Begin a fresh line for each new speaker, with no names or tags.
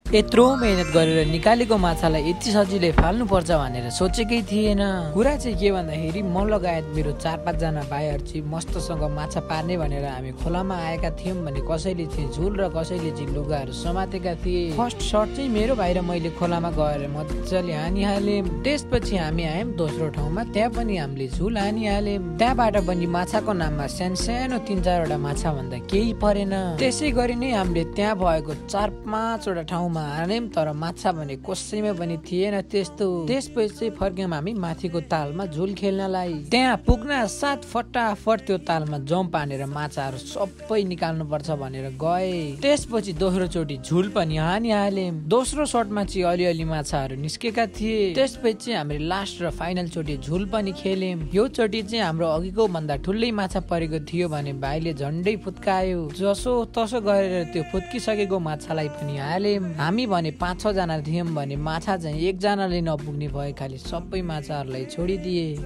यत्रो मेहनत गरेर निकालेको माछालाई यति सजिलै फाल्नुपर्छ भनेर सोचेकै थिएन। कुरा चाहिँ के भन्दाखेरि म लगायत मेरो 4-5 जना भाइहरू चाहिँ मस्तसँग माछा पार्ने भनेर हामी खोलामा आएका थियौँ भने कसैले चाहिँ झुल र कसैले चाहिँ लुगाहरू समातेका थिए। फर्स्ट सर्ट चाहिँ मेरो भाइ र मैले खोलामा गएर मजाले हानिहाल्यौँ। त्यसपछि हामी आयौँ दोस्रो ठाउँमा, त्यहाँ पनि हामीले झुल हानिहाल्यौँ। त्यहाँबाट पनि माछाको नाममा सानो 3-4 वटा माछा भन्दा केही परेन। त्यसै गरी नै हामीले त्यहाँ भएको 4-5 वटा ठाउँमा हाल्यौँ, तर माछा भने कसैमा पनि थिएन त्यस्तो। त्यसपछि फर्क्यौँ हामी माथिको तालमा झुल खेल्नलाई। त्यहाँ पुग्न साथ फटाफट त्यो तालमा जम्प हानेर माछाहरू सबै निकाल्नुपर्छ भनेर गए। त्यसपछि दोस्रो चोटि झुल पनि हानिहाल्यौँ। दोस्रो शटमा चाहिँ अलिअलि माछाहरू निस्केका थिए। त्यसपछि हामीले लास्ट र फाइनल चोटि झुल पनि खेल्यौँ। यो चोटि चाहिँ हाम्रो अघिको भन्दा ठुलै माछा परेको थियो भने भाइले झन्डै फुत्कायो। जसो तसो गरेर त्यो फुत्किसकेको माछालाई पनि हाल्यौँ। हामी भने 5-6 जना थियौँ भने माछा चाहिँ 1 जनाले नपुग्ने भए खाली सबै माछाहरूलाई छोडिदिए।